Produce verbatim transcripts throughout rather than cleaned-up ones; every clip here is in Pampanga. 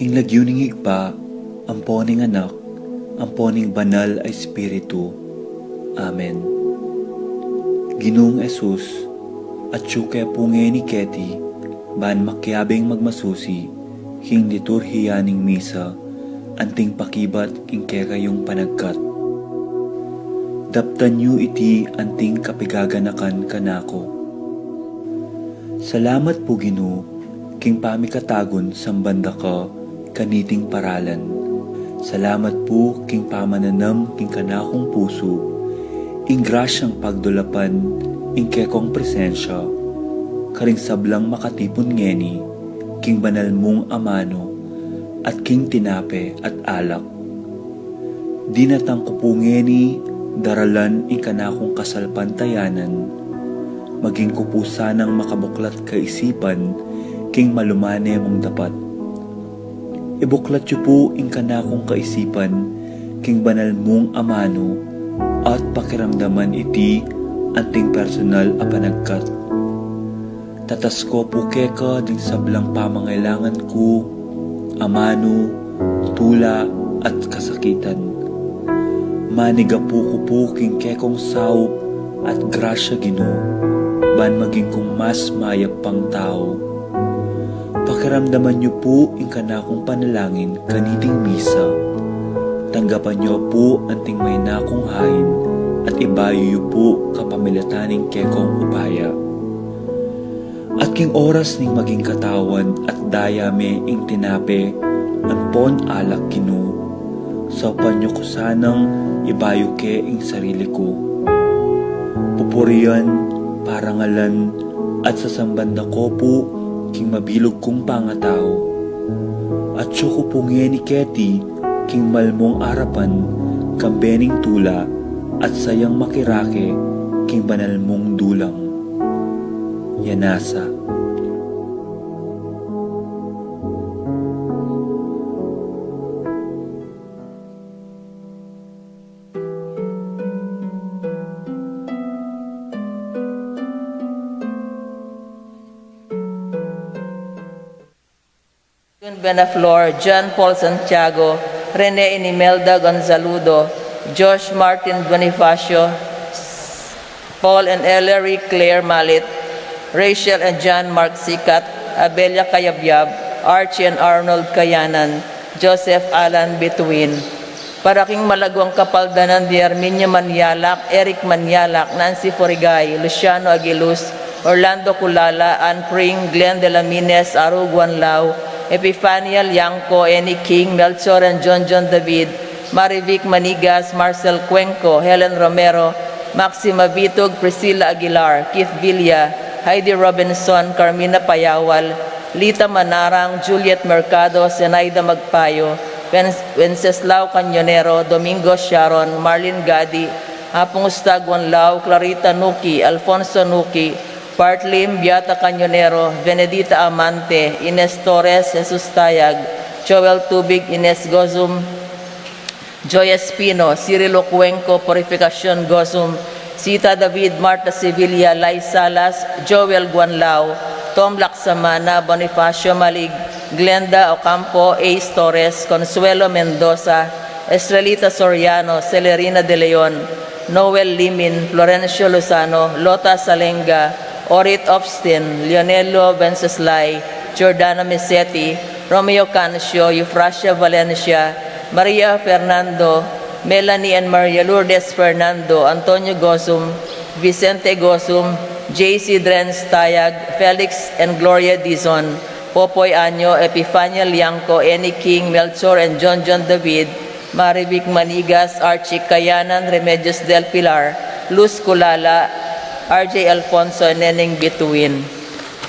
King lagyu ning Ibpa, ampo ning Anak, ampo ning Banal a Espiritu. Amen. Ginung Jesus, atyu ke pu ngeni keti, ban makiabing magmasusi king liturhiya ning misa, anting pakibat king kekayung panagkat. Daptan yu iti anting kapigaganakan kanaku. Salamat pu, Ginu, king pamikatagun samban da ka kaniting paralan. Salamat pu king pamananam king kanakung pusu ing grasyang pagdulapan ing kekong presensya karing sablang makatipun ngeni king banal mung amanu at king tinape at alak. Dinatang ku pu ngeni daralan ing kanakung kasalpantayanan, maging ku pu sanang makabuklat kaisipan king malumane mung dapat. Ibuklat yu pu ing kanakung kaisipan king banal mung amanu at pakiramdaman iti anting personal a panagkat. Tatas ku pu keka ding sablang pamangailangan ku, amanu, tula, at kasakitan. Manigapu ku pu king kekong saup at grasya, Ginu, ban maging kung mas mayap pang tau. Pakiramdaman yu pu ing kanakung panalangin kaniting misa. Tanggapan yu pu anting maina kung hain at ibayu yu pu kapamilatan ning kekong upaya. At king oras ning maging katawan at daya me ing tinape ampon alak, Ginu, saupan yu ku sanang ibayu ke ing sarili ku. Pupurian, parangalan, at sasamban da ko pu king mabilug kung pangatau. Atyu ku pu ngeni keti king malmung arapan, kambe ning tula, at sayang makirake king banal mung dulang. Yanasa. Jun Benaflor, John Paul Santiago, Rene and Imelda Gonzaludo, Josh Martin Bonifacio, Paul and Ellery Claire Malit, Rachel and John Mark Sikat, Abelia Kayabyab, Archie and Arnold Kayanan, Joseph Alan Bituin. Para king malaguang kapaldanan di Arminio Manialak, Eric Manialak, Nancy Forigay, Luciano Aguiluz, Orlando Culala, Ann Pring, Glenn de la Mines, Aru Guanlao, Epifania Liangco, Annie King, Melchor and John John David, Marivic Manigas, Marcel Cuenco, Helen Romero, Maxima Bitug, Priscilla Aguilar, Keith Villa, Heidi Robinson, Carmina Payawal, Lita Manarang, Juliet Mercado, Zenaida Magpayo, Wen-, Wenceslao Cañonero, Domingo Sharon, Marlene Gadi, Apung Ustaguan Lau, Clarita Nuki, Alfonso Nuki, Bartlim Beata Cañonero, Benedita Amante, Ines Torres, Jesus Tayag, Joel Tubig, Ines Gozum, Joy Espino, Cirilo Cuenco, Purificacion Gozum, Sita David, Marta Sevilla, Lai Salas, Joel Guanlao, Tom Laksamana, Bonifacio Malig, Glenda Ocampo, Ace Torres, Consuelo Mendoza, Estrelita Soriano, Celerina de Leon, Noel Limin, Florencio Lozano, Lota Salenga, Orit Obstin, Leonelio Venceslay, Jordana Misetti, Romeo Cancio, Eufrasia Valencia, Maria Fernando, Melanie and Maria Lourdes Fernando, Antonio Gozum, Vicente Gozum, J C Drens Tayag, Felix and Gloria Dizon, Popoy Anyo, Epifania Liangco, Annie King, Melchor and John John David, Marivic Manigas, Archie Kayanan, Remedios del Pilar, Luz Culala, R J Alfonso, and Neneng Bituin.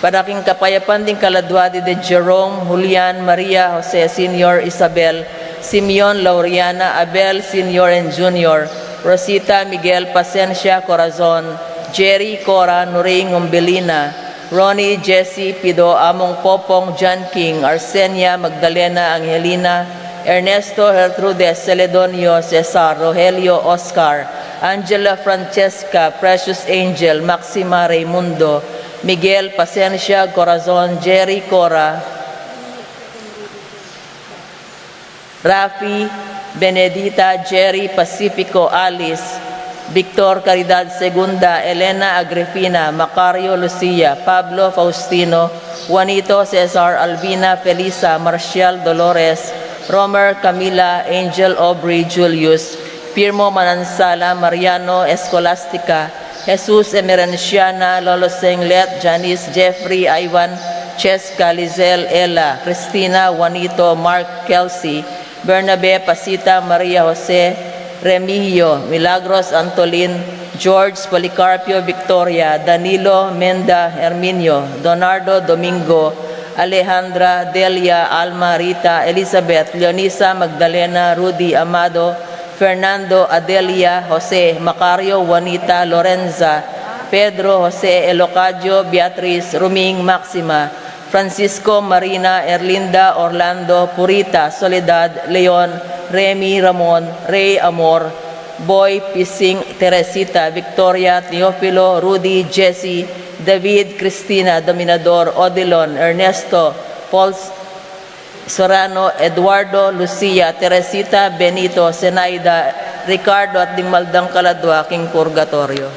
Para king kapayapan ding kaladua di de Jerome, Julian, Maria, Jose Senior, Isabel, Simeon, Lauriana, Abel Senior and Junior, Rosita, Miguel, Pasencia, Corazon, Jerry, Cora, Nuring, Umbelina, Ronnie, Jesse, Pido, Among Popong, John King, Arsenia, Magdalena, Angelina, Ernesto, Gertrudes, Celedonio, Cesar, Rogelio, Oscar, Angela, Francesca, Precious Angel, Maxima, Raymundo, Miguel, Pasencia, Corazon, Jerry, Cora, Rafi, Benedita, Jerry, Pacifico, Alice, Victor, Caridad Segunda, Elena, Agrifina, Macario, Lucia, Pablo, Faustino, Juanito, Cesar, Alvina, Felisa, Marcial, Dolores, Romer, Camila, Angel, Aubrey, Julius, Firmo, Manansala, Mariano, Escolastica, Jesus, Emerenciana, Lolo Senglet, Janice, Jeffrey, Ivan, Cheska, Lizelle, Ella, Christina, Juanito, Mark, Kelsey, Bernabe, Pasita, Maria Jose, Remigio, Milagros, Antolin, George, Policarpio, Victoria, Danilo, Menda, Herminio, Donardo, Domingo, Alejandra, Delia, Alma, Rita, Elizabeth, Leonisa, Magdalena, Rudy, Amado, Fernando, Adelia, Jose, Macario, Juanita, Lorenza, Pedro, Jose, Elocadio, Beatriz, Ruming, Maxima, Francisco, Marina, Erlinda, Orlando, Purita, Soledad, Leon, Remy, Ramon, Rey, Amor, Boy, Pising, Teresita, Victoria, Teofilo, Rudy, Jesse, David, Cristina, Dominador, Odilon, Ernesto, Paul, Sorano, Eduardo, Lucia, Teresita, Benito, Zenaida, Ricardo, at ding maldang kaladua king purgatorio.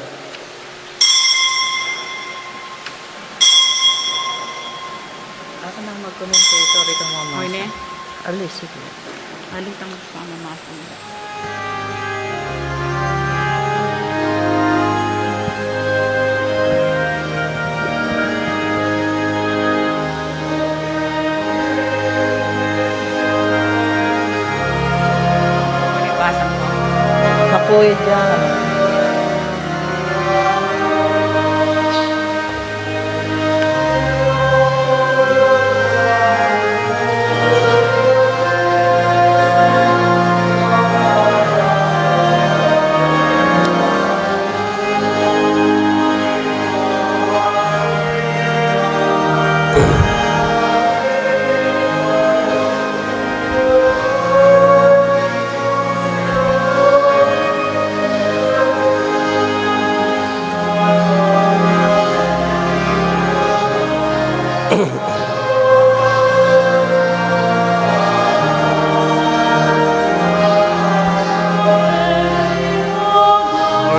Ako na mag-commentator itong mga masa. Oy, ne? Alis, sige. Alis ang mga masa. Ako, eh, dyan.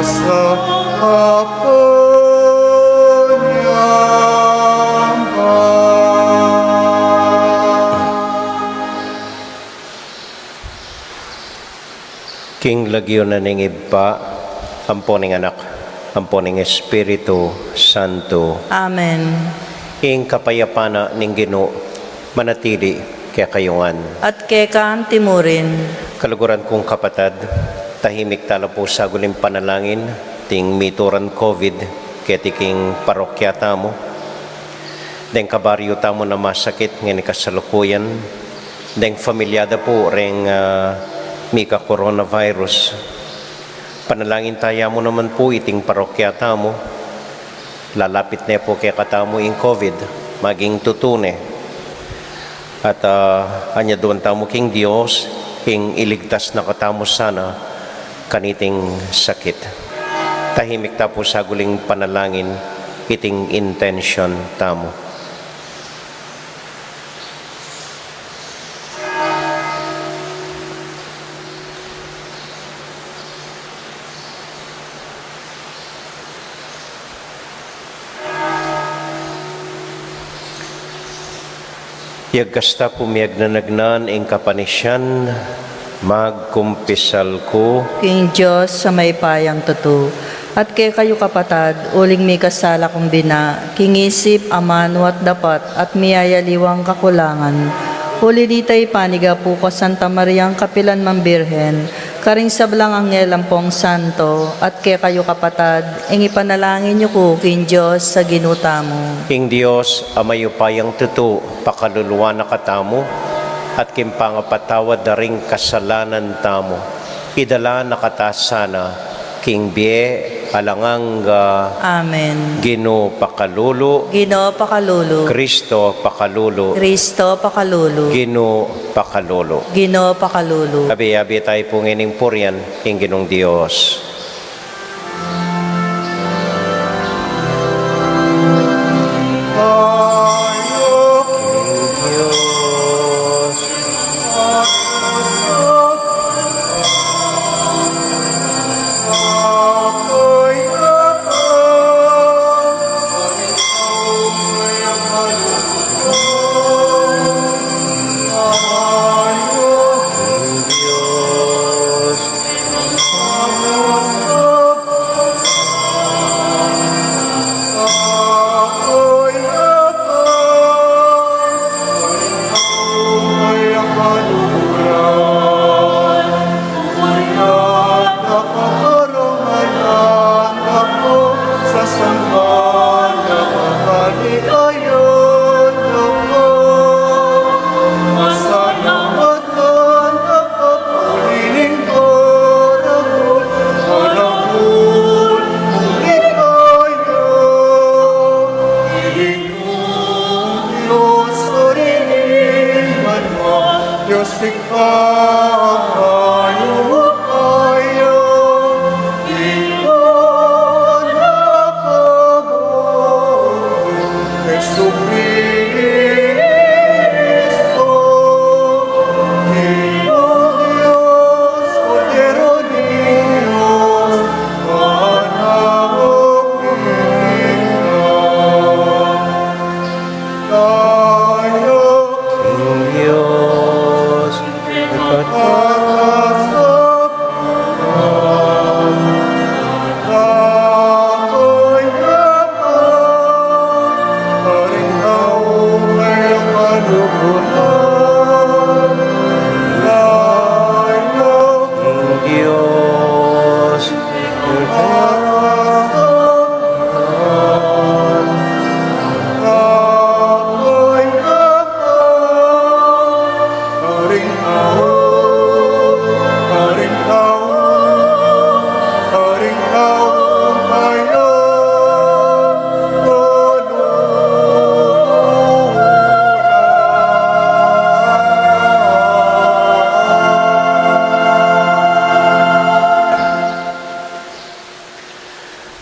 Sa kapanyaman. King lagyu na ning Ibpa, ampo ning Anak, ampo ning Espiritu Santo. Amen. Ing kapayapan na ning Ginu manatili kekayu ngan. At keka anti murin. Kaluguran kung kapatad, tahimik tala pu saguli ing panalangin, ding mituran COVID, keti king parokya tamu. Deng kabaryu tamu na masakit ngeni kasalukuyan, deng familia da pu reng, ah, mika coronavirus. Panalangin taya mu naman pu iting parokya tamu, lalapit ne pu kekatamu ing COVID, maging tutu ne. At, ah, anyaduan tamu king Dios, ing iligtas na katamu sana kaniting sakit. Tahimik ta pu saguling panalangin, iting intention tamu. Yagkas ta pu miyagnanagnan ing kapanisian, magkumpisal ku king Dios a mayupayang tutu. At kekayu kapatad, uling mikasala kung bina, king isip, amanu at dapat, at miyayaliwang kakulangan. Uli dita ipanigapu ku a Santa Mariang kapilan mang Birhen, karing sablang anghel ampong santo, at kekayu kapatad, ing ipanalangin yu ku king Dios a Ginu tamu. Ing Dios a mayupayang tutu, pakaluluan na katamu, at king pangapatawad da ring kasalanan tamu, idala na kata sana king bie alang angga. Amen. Ginu pakalulu. Ginu pakalulu. Kristo pakalulu. Kristo pakalulu. Ginu pakalulu. Ginu pakalulu. Abi-abi tayu pu ngening purian ing Ginung Dios.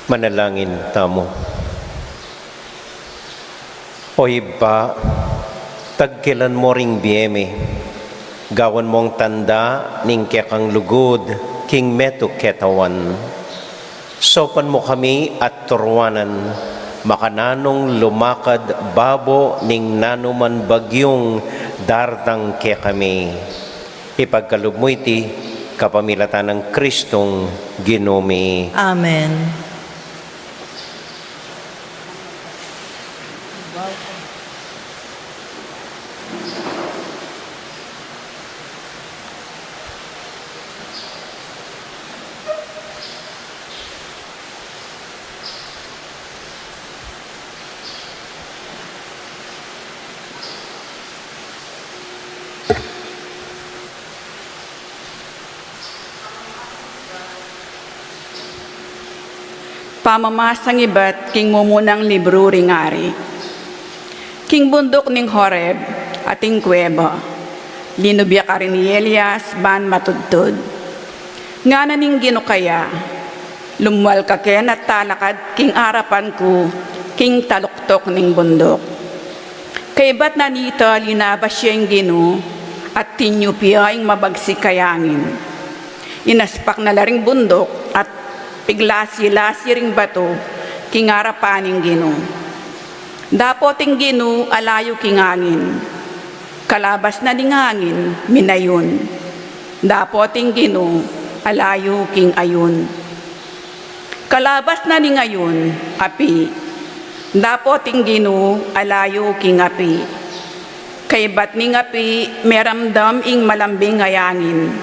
Manalangin tamu. O Ibpa, tagkilan mu ring bie mi, gawan mung tanda ning kekang lugud king metung ketawan. Saupan mu kami at turuanan, makananung lumakad babo ning nanuman bagyung dartang kekami. Ipagkalub mu iti kapamilatan nang Kristong Ginu mi. Amen. Pamamasang ibat king mumunang libru ring Ari. King bunduk ning Horeb ating kuweba, linub ya karin i Elias ban matudtud. Ngana ning Ginu kaya, "Lumwal ka ken at talakad king arapan ku king taluktuk ning bunduk." Kaybat na nita, linabas ya ing Ginu at tinyup ya ing mabagsik a angin. Inaspak na la ring bunduk at piglasi-lasi ring batu king arapan ning Ginu. Dapot ing Ginu alayu king angin. Kalabas na ning angin, minayun. Dapot ing Ginu alayu king ayun. Kalabas na ning ayun, api. Dapot ing Ginu alayu king api. Kaybat ning api, meramdam ing malambing a angin.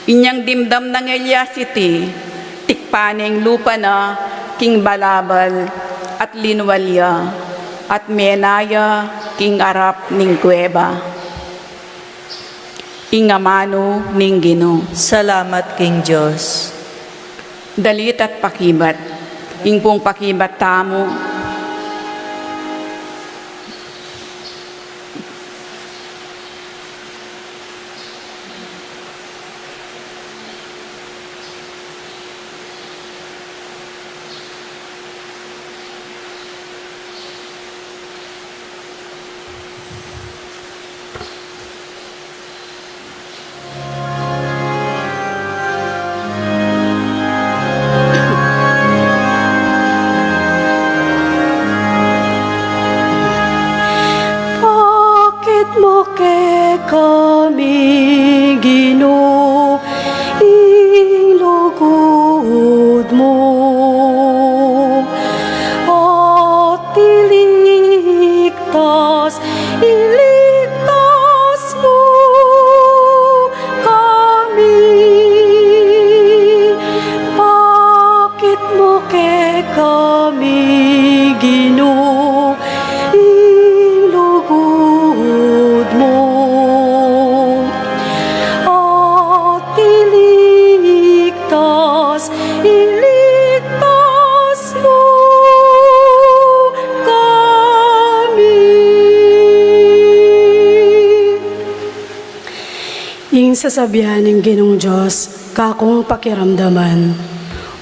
Inyang dimdam nang Elias iti, tikpan ne ing lupa na king balabal at linwal ya, at mena ya king arap ning kuweba. Ing amanu ning Ginu. Salamat king Dios. Dalit at pakibat. Ing pung pakibat tamu. Pakit mu kekami, Ginu, ing lugud mu, at iligtas, iligtas mu kami. Pakit mu kekami, Ginu, ing lugud mu, at iligtas, iligtas mu kami. Ing sasabian ning Ginung Dios, kakung pakiramdaman,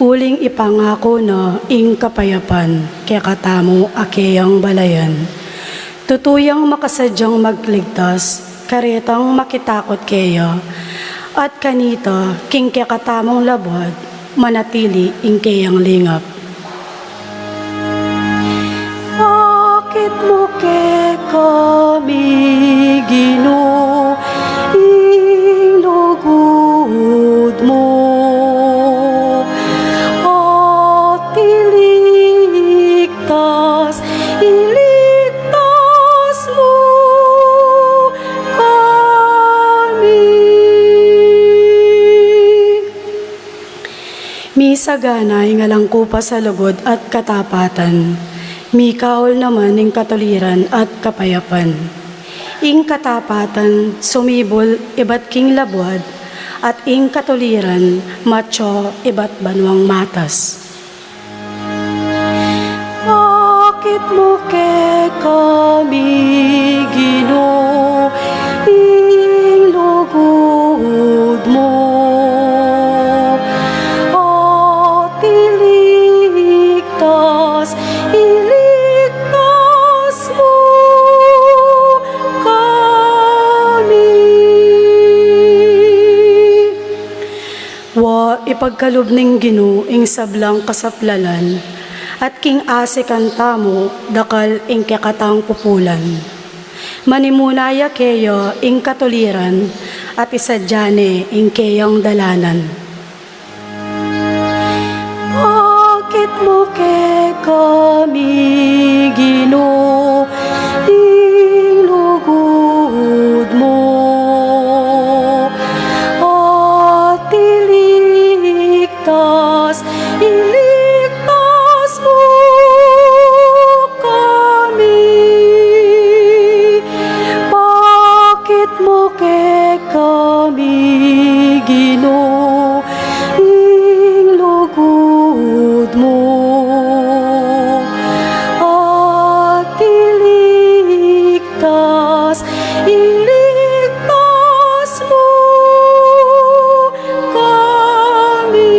uling ipangaku na ing kapayapan kekatamu a keyang balayan. Tutu yang makasadyang magligtas, karetang makitakut keya, at kanita king kekatamung labuad, manatili ing keyang lingap. Pakit mu kekami, Ginu, ing lugud mu, at iligtas, iligtas mu kami. Misagana ing alang kupas a lugud at katapatan, mikaul naman ing katuliran at kapayapan. Ing katapatan sumibul ibat king labuad, at ing katuliran matyu ibat banwang matas. Pakit mu kekami, Ginu, ing lugud mu, at ilig Wa ipagkalub ning Ginu ing sablang kasaplalan, at king asikan tamu dakal ing kekatang pupulan. Manimuna ya keya ing katuliran, at isadya ne ing keyang dalanan. Bakit mu kekami, Ginu, ing lugud mu? At iligtas, iligtas mu kami. Bakit mu kekami, Ginu, ing lugud mu? At iligtas, iligtas mu kami.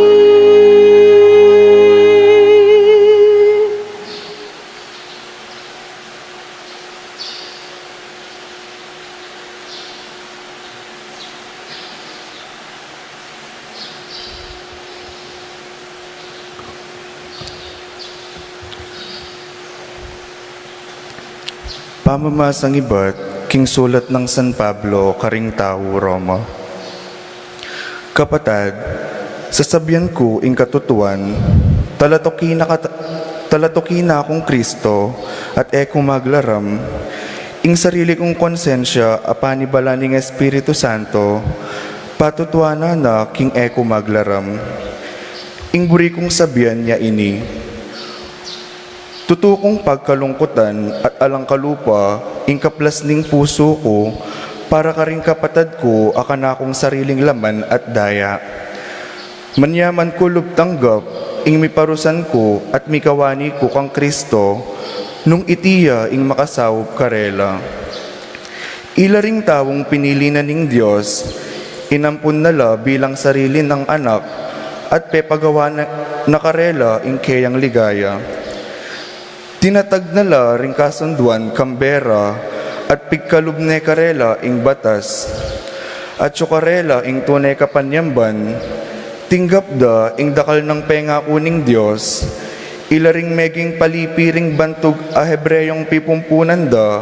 Pamamasang ibat king sulat nang San Pablo karing tau Roma. Kapatad, sasabian ku ing katutuan, talatuki na kat-, talatuki na kung Kristo, at e ku maglaram, ing sarili kung konsensya a panibala ning Espiritu Santo, patutuanan na king e ku maglaram. Ing buri kung sabian ya ini, tutu kung pagkalungkutan at alang kalupa ing kaplas ning pusu ku para karing kapatad ku a kanakung sariling laman at daya. Manyaman ku lub tanggap ing miparusan ku at mikawani ku kang Kristo, nung iti ya ing makasaup karela. Ila ring taung pinili na ning Dios, inampun na la bilang sarili nang anak, at pepagawa na, na karela ing keyang ligaya. Tinatag na la ring kasunduan kambe ra, at pigkalub ne karela ing batas. Atyu karela ing tune kapanyamban, tinggap da ing dakal nang pengaku ning Dios, ila ring meging palipi ring bantug a Hebreong pipumpunan da,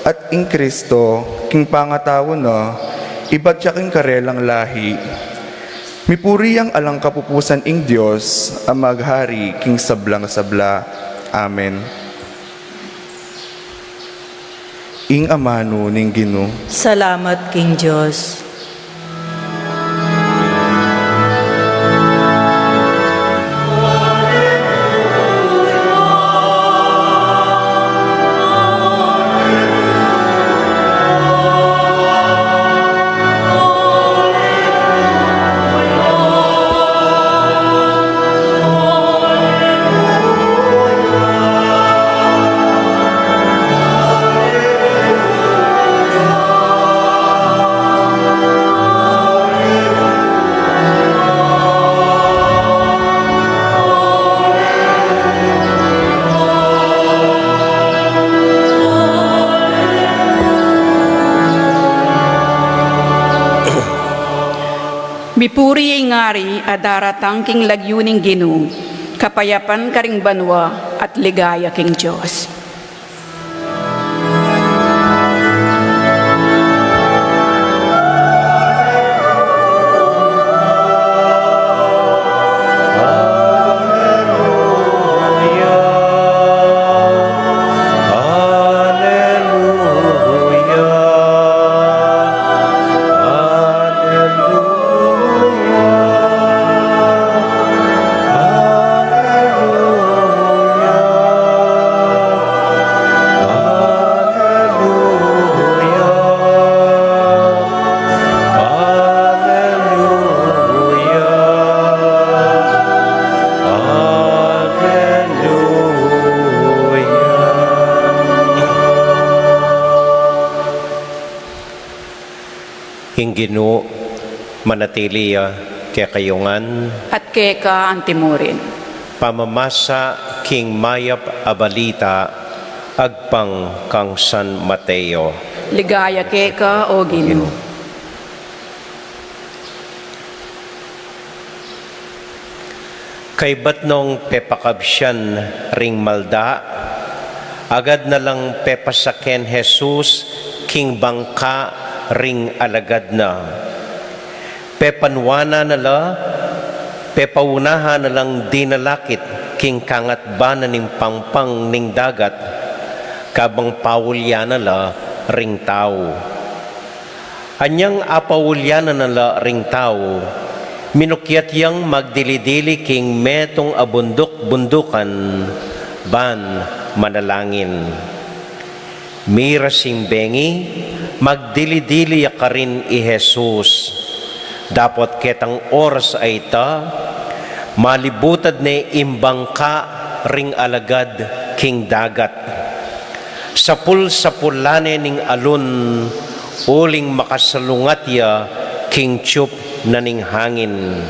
at ing Kristo, king pangatau na, ibat ya king karelang lahi. Mipuri yang alang kapupusan ing Dios, a maghari king sablang sabla. Amen. Ing amanu ning Ginu. Salamat king Dios. Mipuri ing ari a daratang king lagyu ning Ginu, kapayapan karing banua at ligaya king Dios. Ing Ginu manatili ya kekayu ngan. At keka antimurin. Pamamasa king mayap a balita agpang kang San Mateo. Ligaya keka, O Ginu. Kaybat nong pepakabsian ring malda, agad na lang pepasaken Jesus king bangka ring alagad na. Pepanuanan na la, pepaunahan na lang dinalakit king kangatbanan ning pampang ning dagat, kabang paulyan na la ring tau. Anyang apaulyanan na la ring tau, minukyat yang magdili-dili king metung a bunduk-bundukan ban manalangin. Miras ing bengi, magdili-dili ya karin i Jesus. Dapot ketang oras a ita, malibutad ne ing bangka ring alagad king dagat. Sapul-sapulan ne ning alun, uling makasalungat ya king tiyup na ning hangin.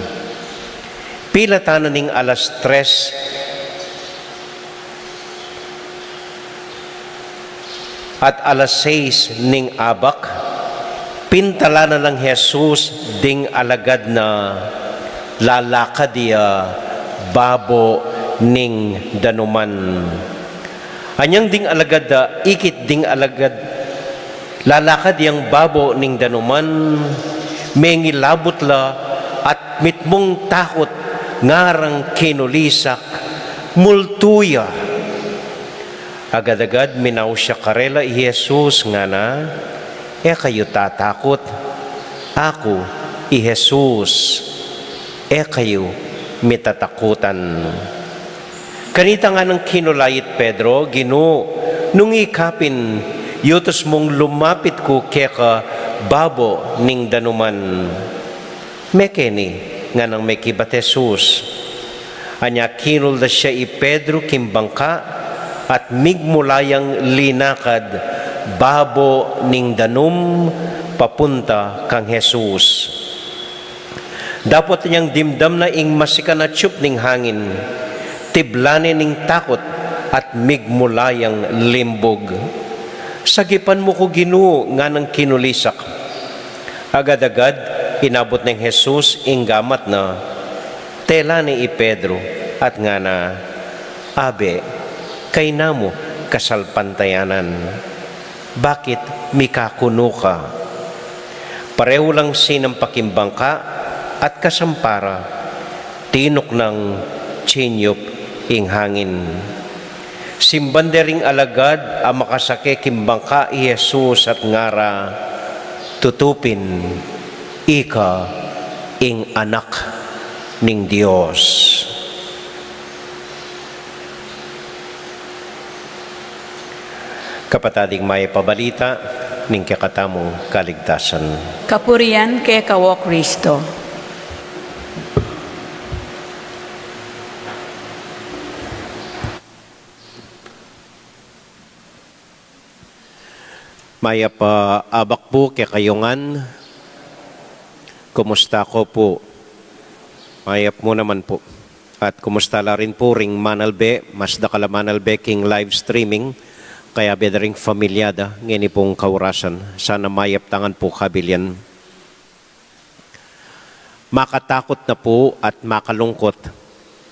Pilatan na ning alas tres at alas seis ning abak, pintalan na lang Jesus ding alagad na lalakad ya babo ning danuman. Anyang ding alagad a ikit ding alagad, lalakad yang babo ning danuman, mengilabut la at mitmung takut, ngarang kinulisak, multu ya. Agad-agad minausa karela i Jesus, ngana, "E kayu tatakut, aku i Jesus, e kayu mitatakutan." Kanita nganang kinulait Pedro, "Ginu, nung ika pin, yutus mung lumapit ku keka babo ning danuman." "Mekeni," nganang mekibat Jesus. Anya kinuldas ya i Pedro king bangka at migmula yang linakad babo ning danum papunta kang Jesus. Dapot anyang dimdam na ing masikan a tiyup ning hangin, tiblan ne ning takut at migmula yang limbug. "Sagipan mu ku, Ginu," nganang kinulisak. Agad-agad inabut neng Jesus ing gamat na, tela ne i Pedro at ngana, "Abe, kayna mu kasalpantayanan, bakit mikakunu ka?" Pareho lang sinampa king bangka at kasampa ra, tinuknang tsinyup ing hangin. Simban de ring alagad a makasake king bangka i Jesus at ngara, "Tutu pin, ika ing Anak ning Dios." Kapatad, ing mayap a balita ning kekatamung kaligtasan. Kapurian keka, O Kristo. Mayap a abak pu kekayu ngan. Kumusta ko pu? Mayap mu naman pu. At kumusta la rin pu ring manalbe, mas dakal a manalbe king live streaming, kayabe da ring familia da ngeni pung kaurasan. Sana mayap tangan pu kabilian. Makatakut na pu at makalungkut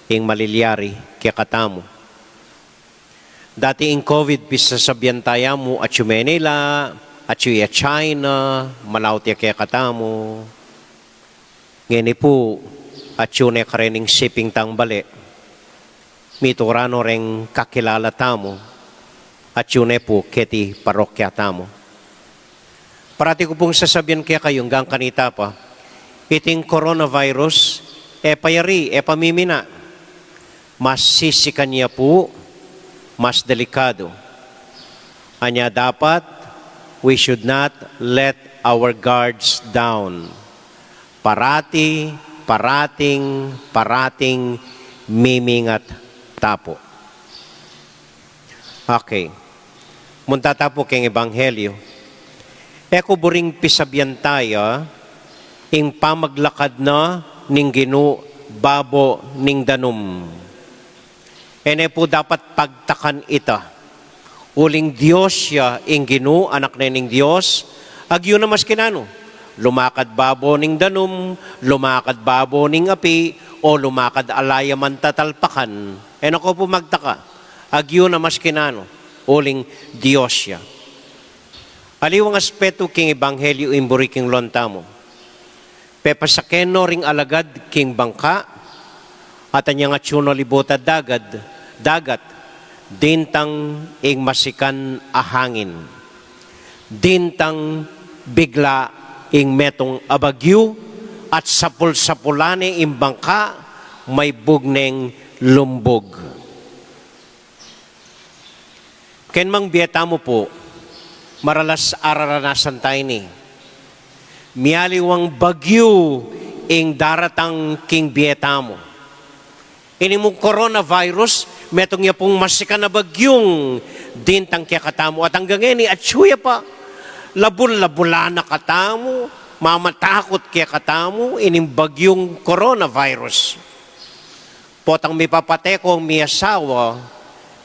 ing malilyari kekatamu. Dati ing COVID, pisasabian tayamu, atyu Manila, atyu ya China, malaut ya kekatamu. Ngeni pu, atyu ne kareng shipping tang bale. Mitura no reng kakilala tamu, atyu ne pu keti parokya tamu. Parati ku pung sasabian kekayu, anggang kanita pa, iting coronavirus, e pa yari, e pa mimina. Mas sisikan ya pu, mas delikadu. Anya dapat, we should not let our guards down. Parati, parating, parating mimingat ta pu. Okay. Munta ta pu keng Ebanghelyo. E ku buring pisabian taya ing pamaglakad na ning Ginu babo ning danum. E ne pu dapat pagtakan ita. Uling Dios ya ing Ginu, Anak ne ning Dios, agyu na maski nanu. Lumakad babo ning danum, lumakad babo ning api, o lumakad ala ya man tatalpakan, e na ko pu magtaka, agyu na maski nanu, uling Dios ya. Aliwang aspetu king ebanghelyu ing buri king lon tamu. Pepasaken no ring alagad king bangka, at anyang atyu no libutad dagat, dagat, dintang ing masikan a hangin. Dintang bigla ing metung a bagyu, at sapul-sapulan ne ing bangka, maybug neng lumbug. Ken mang bie tamu pu, maralas araranasan ta ini. Mialiwang bagyu ing daratang king bie tamu. Ini mung coronavirus, metung ya pung masikan a bagyung dintang kekatamu. At anggang ngeni, atyu ya pa, labul-labulan na katamu, mamatakut kekatamu ining bagyung coronavirus. Potang mipapate ko, miasawa,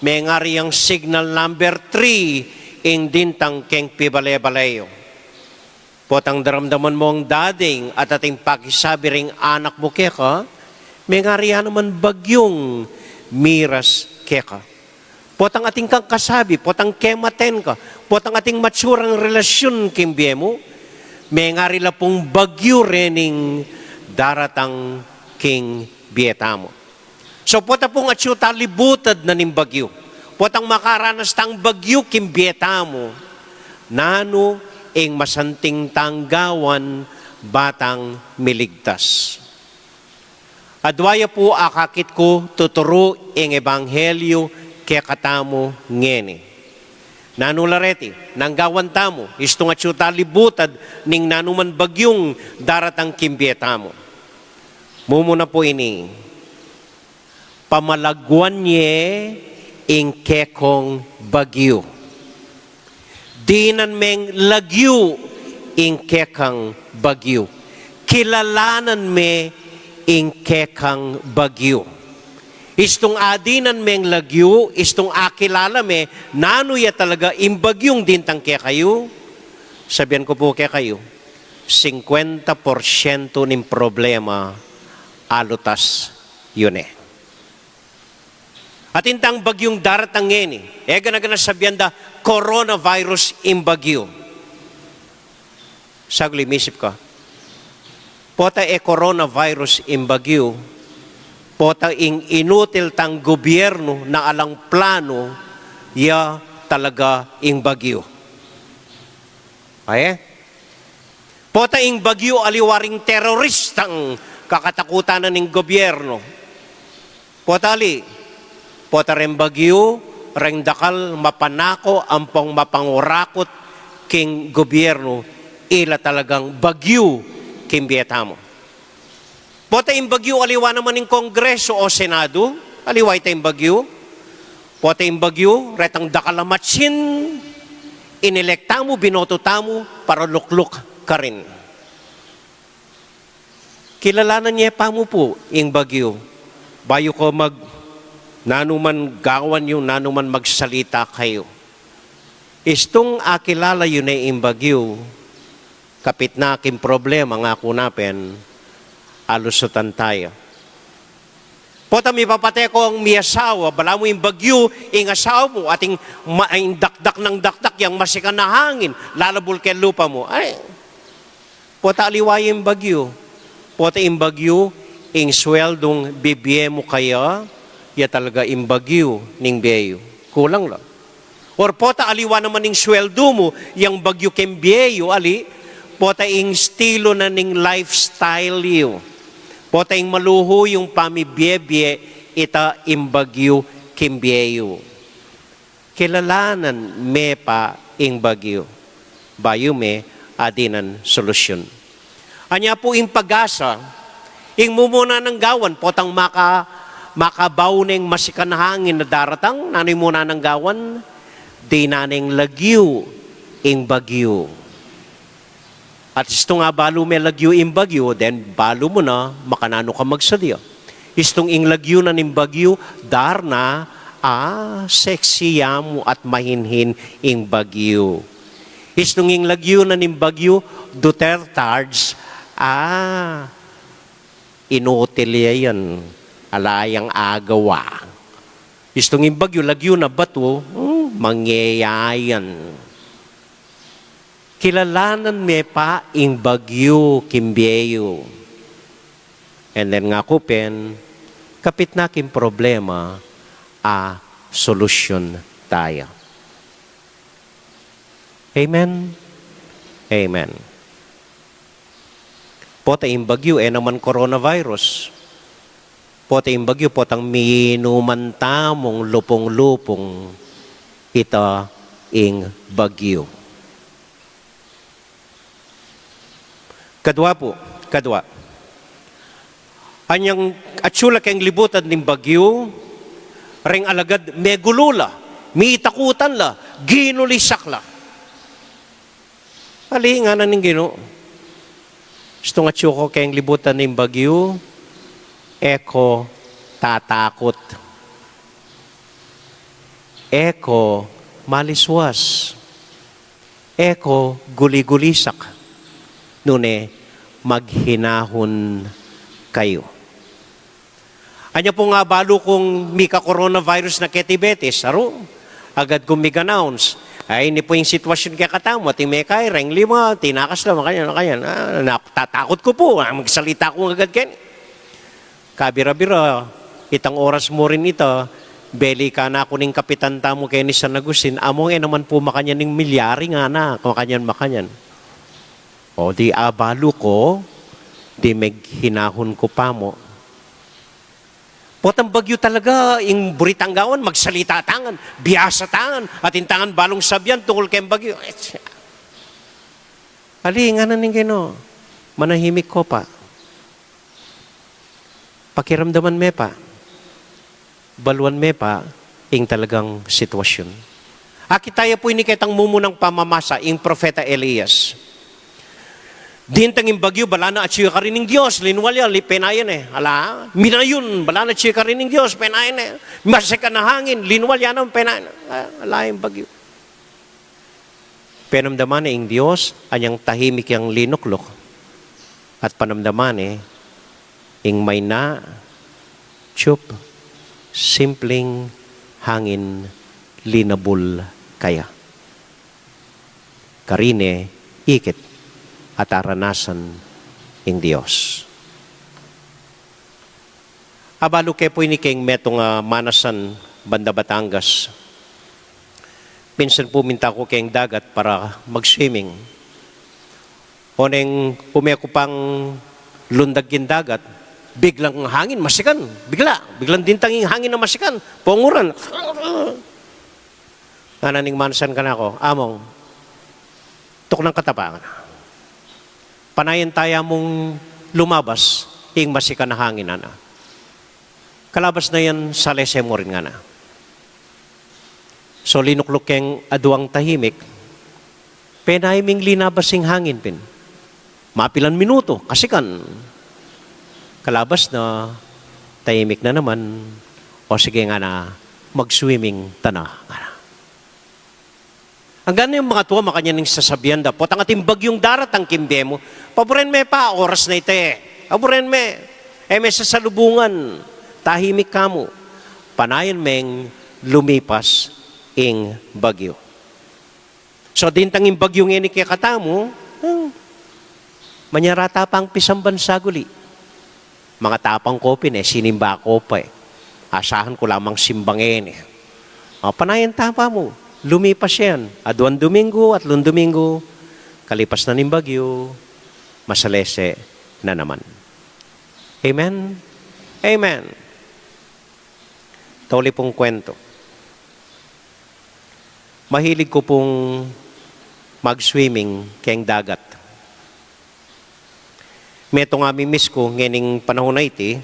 mengari yang signal number three ing dintang keng pibale-bale yu. Potang daramdaman mung dading at ating pakisabi ring anak mu keka, mengari ya naman bagyung miras keka. Potang ating kang kasabi, potang kematen ka, potang ating matsurang relasyun king bie mu, mengari la pung bagyu rening daratang king bie tamu. So, pota pung atyu ta libutad na ning bagyu, potang makaranas tang bagyu king bie tamu, nanu ing masanting tang gawan ba tang miligtas? Adwa ya pu akakit ku tuturu ing ebanghelyu kekatamu ngeni. Nanu la reti, nang gawan tamu, istung atyu ta libutad ning nanuman bagyung daratang king bie tamu? Mumuna pu ini, pamalagwan ye ing kekong bagyu. Dinan meng lagyu ing kekang bagyu. Kilalanan me ing kekang bagyu. Istung adinan meng lagyu, istung akilala me nanu ya talaga ing bagyung dintang kekayu, sabian ku pu kekayu, singkwenta porsyento ning problema alutas yu ne. At intang bagyung daratang ngeni, e gana-gana sabian da coronavirus ing bagyu. Saglit, misip ka, pota e coronavirus ing bagyu, pota ing inutil tang gobyernu na alang planu, ya talaga ing bagyu. Aye? Pota ing bagyu aliwa ring teroristang kakatakutan na ning gobyernu. Pota ali, pota reng bagyu, reng dakal mapanako ampong mapangurakut king gobyernu, ila talagang bagyu king bie tamu. Pota ing bagyu aliwa naman ning Kongresu o Senadu, aliwa ita ing bagyu. Pota ing bagyu, retang dakal a matsin, inelek tamu, binoto tamu, para lukluk karin. Kilalanan ye pa mu pu ing bagyu bayu ko mag, nanuman gawan yu, nanuman magsalita kayu. Istung akilala yu ne ing bagyu, kapit na king problema, ngaku na pin, alusutan taya. Pota mipapate kong miasawa, balamu ing bagyu ing asawa mu, ating ma-, ing dakdak nang dakdak yang masikan a hangin, lalabul keng lupa mu. Ay, pota aliwa ing bagyu. Pota ing bagyu, ing sweldung bibie mu kaya, ya talaga ing bagyu ning bie yu. Kulang la. Or pota aliwa naman ing sweldu mu, yang bagyu keng bie yu, ali, pota ing estilo na ning lifestyle yu. Pota ing maluhu yung pamibie-bie, ita ing bagyu keng bie yu. Kilalanan me pa ing bagyu bayu me adinan solusyun. Anya pu ing pag-asa, ing mumuna nang gawan, potang maka-, makabau neng masikan a hangin a daratang, nanu ing mumuna nang gawan? Dinan neng lagyu ing bagyu. At istung abalu me lagyu ing bagyu, then balu mu na makananu ka magsadia. Istung ing lagyu na ning bagyu, Darna, a, sexy ya mu at mahinhin ing bagyu. Istung ing lagyu na ning bagyu, Duterte, a, Inutil ya yan. Ala yang agawa. Istung ing bagyu, lagyu na batu, hmm, mangyayayan. Kilalanan me pa ing bagyu king bie yu. And then ngaku pin, kapit na king problema, a solusyon taya. Amen? Amen. Pota ing bagyu, e naman coronavirus. Pota ing bagyu, potang minuman tamung lupung-lupung, ita ing bagyu. Kadua pu, kadua. Anyang atsu la keng libutan ning bagyu, reng alagad megulu la, mitakutan la, ginulisak la. Ali, ngana ning Ginu, istung atsu ku keng libutan ning bagyu, e ku tatakut. E ku maliswas. E ku guli-gulisak. Nune maghinahun kayu. Anya pung abalu kung mika-coronavirus na keti Betis, aru? Agad kung mig-announce. Ay, ini pu ing sitwasyun kekatamu, ating mekay, reng lima, tinakas la, makanyan, makanyan. Ah, na, tatakut ku pu, ah, magsalita ku agad keni. Kabira-bira, itang oras mu rin ita, belikan na ku ning kapitan tamu keni San Agustin, among e naman pu makanyan ning milyari ngana, makanyan, makanyan. O di abalu ku, di meghinahun ku pa mu. Potang bagyu talaga, ing buritang gawan, magsalita tangan, biasa tangan, atin tangan balung sabyan tungkul keng bagyu. Ali, ngana ning Ginu, manahimik ku pa. Pakiramdaman me pa. Baluan me pa ing talagang sitwasyun. Akit taya pu ini ketang mumunang pamamasa, ing propeta Elias. Dintang ing bagyu, bala na atsu ya karin ning Dios, linwal ya, li-, penayan ne. Ala, minayun, bala na atsu ya karin ning Dios, penayan ne. Masikan a hangin, linwal ya naman, penayan ne. Ah, ala ing bagyu. Penamdaman ne ing Dios, anyang tahimik yang linukluk. At panamdaman ne, ing mayna, tsup, simpleng hangin linabul kaya. Karine ikit at aranasan ing Dios. Abalu ke pu ini keng metung a manasan banda Batangas. Minsan pu minta ku keng dagat para mag-swimming. Oneng ume ku pang lundag king dagat, biglang hangin masikan, bigla, biglang dintang ing hangin a masikan, ponguran. Ngana ning manasan kanaku, "Among, tuknang ka ta pa," ngana. "Panayan taya mung lumabas ing masikan a hangin," ngana. "Kalabas na yan, salese mu rin," ngana. So linukluk keng aduang tahimik, penay ming linabas ing hangin pin. Mapilan minutu, kasikan. Kalabas na, tahimik na naman. "O sige," ngana, "mag-swimming ta na," ngana. Anggang ing mangatua makanyan ing sasabian da, "Potang ating bagyung daratang king bie mu, paburen me pa, oras na ita e. Paburen me, e me sasalubungan, tahimik ka mu." Panayan meng lumipas ing bagyu. So, dintang ing bagyu ngeni kekatamu, eh, manyarata pang pisamban saguli. Mangatapang ku pin e, sinimba ku pa e. Asahan ku lamang simba ngeni. O, panayan ta pa mu, lumipas yan. Aduang Duminggu, atlung Duminggu, kalipas na ning bagyu, masalese na naman. Amen? Amen. Tauli pung kwento. Mahilig ku pung mag-swimming keng dagat. Metung a mi-miss ku ngening panahun a iti,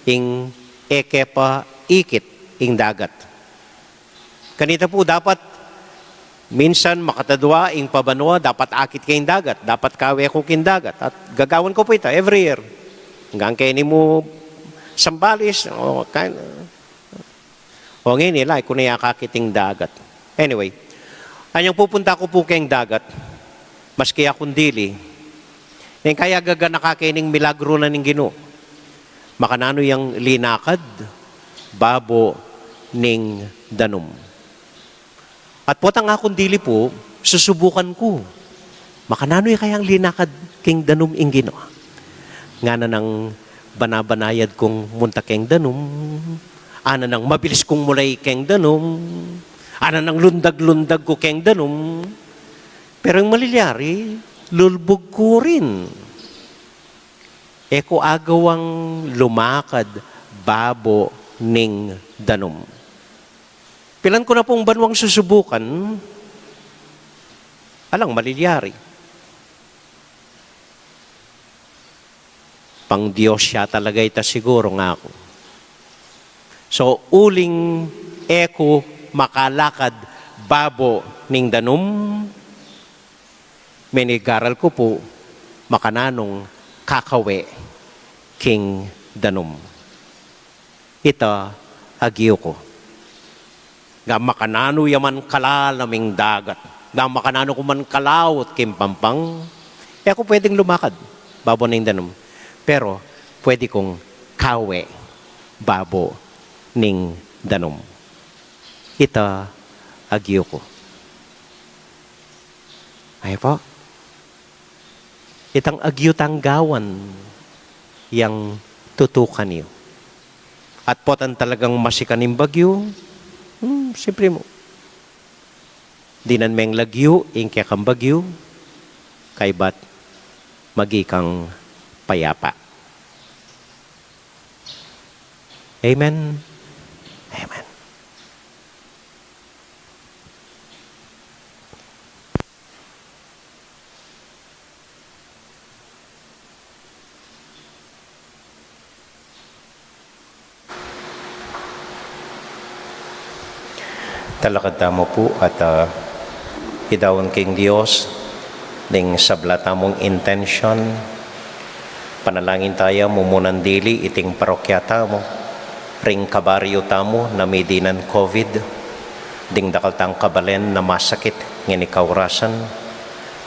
ing e ke pa ikit ing dagat. Kanita pu dapat minsan makatadua ing pabanua, dapat akit ke ing dagat, dapat kawe ku king dagat. At gagawan ku pu ita every year. Anggang keni mu Zambales, o, kan-, o ngeni, ala ku na ya akakit ing dagat. Anyway, anyang pupunta ku pu keng dagat, maski akung dili, e kaya gaganaka ke ning milagru na ning Ginu. Makananu yang linakad babo ning danum? At potang aku dili pu, susubukan ku. Makananu ya kayang linakad king danum ing Ginu? Ngana nang banabanayad kung munta keng danum, ana nang mabilis kung mulay keng danum, ana nang lundag-lundag ku keng danum. Pero ing malilyari, lulbug ku rin. E ku agawang lumakad babo ning danum. Pilan ku na pung banwang susubukan, alang malilyari. Pang Dios ya talaga ita siguro, ngaku. So, uling e ku makalakad babo ning danum, menigaral ku pu makananung kakawe king danum. Ita agyu ku. Ga makananu ya man kalalam ing dagat, ga makananu ku man kalaut king pampang, e ku pwedeng lumakad babo ning danum. Pero pwede kung kawe babo ning danum. Ita agyu ku. Ay po. Itang agyu tang gawan yang tutukan yu. At potang talagang masikan ing bagyu, hmm, siyempre mu, dinan meng lagyu ing kekang bagyu, kaybat maging kang payapa. Amen. Amen. Talakad tamu pu at, ah, idaun king Dios ding sabla tamung intention. Panalangin taya mumunan dili iting parokya tamu, ring kabaryu tamu na midinan COVID, ding dakal tang kabalen na masakit ngeni kaurasan,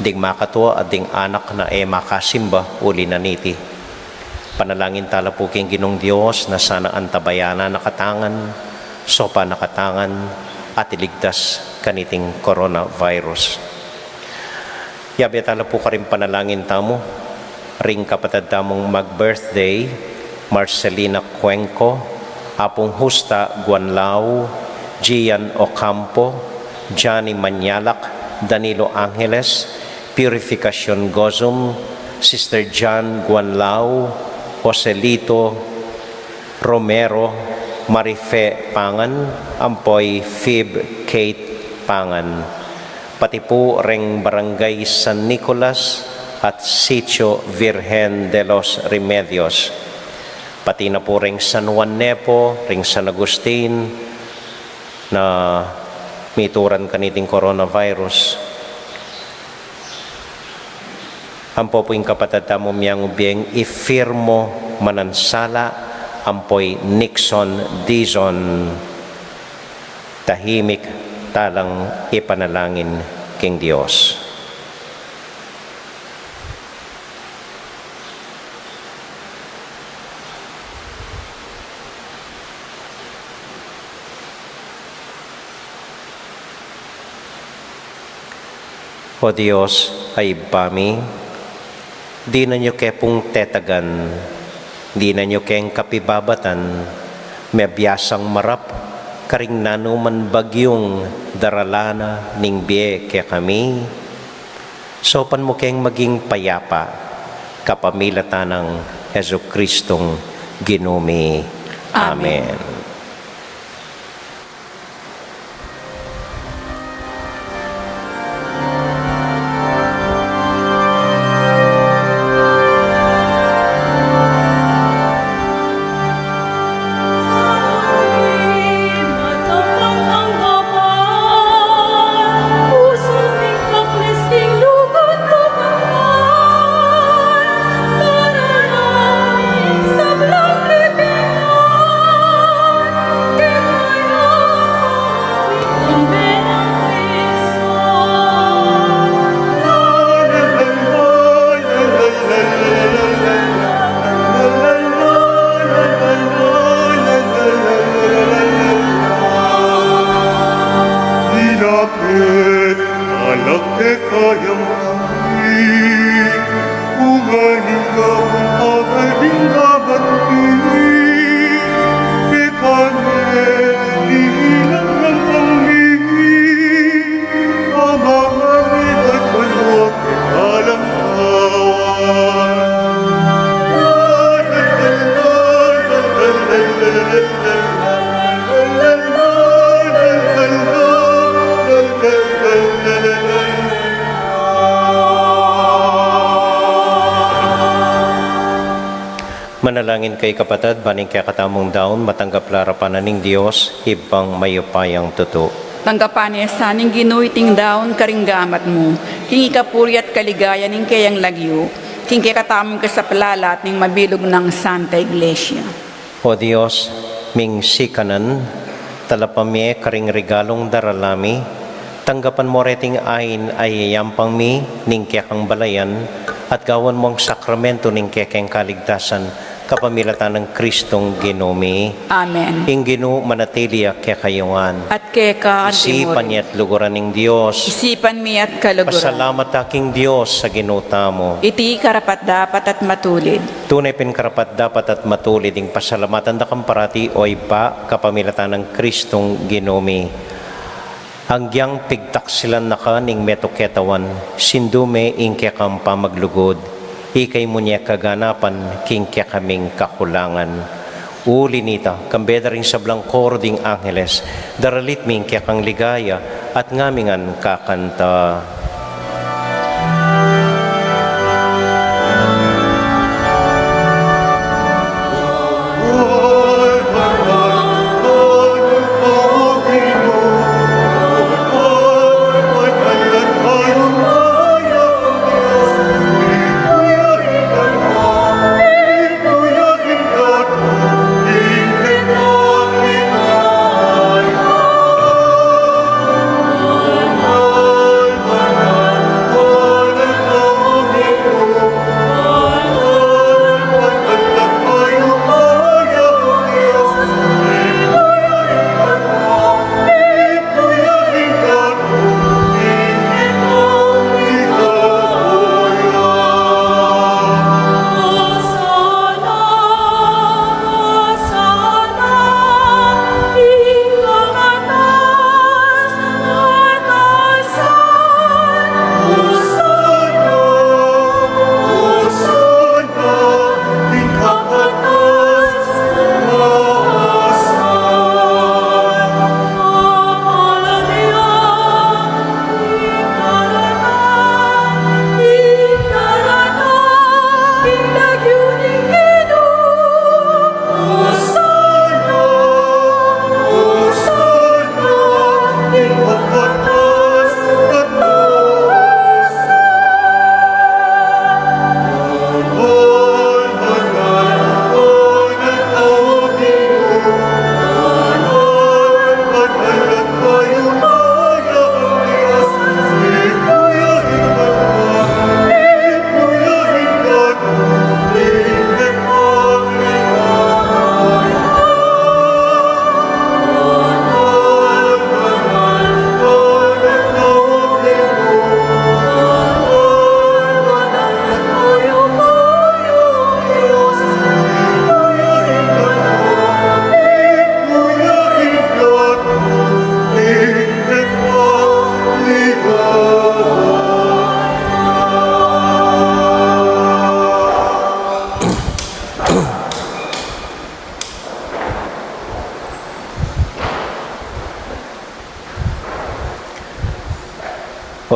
ding makatua at ding anak na e makasimba uli na niti. Panalangin tala pu king Ginung Dios na sana antabayanan na katangan, sopan na katangan, at iligtas kaniting coronavirus. Yabe tala pu karing panalangin tamu, ring kapatad tamung mag-birthday, Marcelina Cuenco, Apung Justa Guanlao, Gian Ocampo, Johnny Mañalac, Danilo Angeles, Purificacion Gozum, Sister John Guanlao, Joselito Romero, Marife Pangan, ampo i Fib Kate Pangan. Pati pu reng Barangay San Nicolas at Sitio Virgen de los Remedios. Pati na pu reng San Juan Nepo, reng San Agustin, na mituran kaniting coronavirus. Ampo pu ing kapatad tamu miang ubieng i Firmo Manansala, ampo i Nixon Dizon. Tahimik talang ipanalangin king Dios. O Dios a Ibpa mi, dinan yu ke pung tetagan, dinan yu keng kapibabatan, mebiasang marap karing nanuman bagyung darala na ning bie kekami. Saupan mu keng maging payapa, kapamilatan nang Jesucristong Ginu mi. Amen. Amen. Manalangin kayu, kapatad, ban ing kekatamung daun matanggap la arapan na ning Dios, Ibpang mayupayang tutu. Tanggapan na sa ning Ginu iting daun karing gamat mu, king ikapuri at kaligayan ning keyang lagyu, king kekatamung kasaplalan at ning mabilug nang Santa Iglesia. O Dios, ming sikanan, talapang mi karing regalung daralan mi, tanggapan mu reting ain a iyayampang mi ning kekang balayan, at gawan mung sakramento ning kekeng kaligtasan, kapamilatan nang Kristong Ginu mi. Amen. Ing Ginu manatili ya kekayu ngan. At keka anti mu rin. Isipan ya at luguran ning Dios. Isipan mi at kaluguran. Pasalamat ta king Dios a Ginu tamu. Iti karapat-dapat at matulid. Tune pin karapat-dapat at matulid ing pasalamatan da kang parati, o Ibpa, kapamilatan nang Kristong Ginu mi. Agyang pigtaksilan na ka ning metung ketawan, sindu me ing kekang pamaglugud, ikay mu ne kaganapan king kekaming kakulangan. Uli nita, kambe da ring sablang koro ding angeles, daralit mi ing kekang ligaya, at ngamingan kakanta.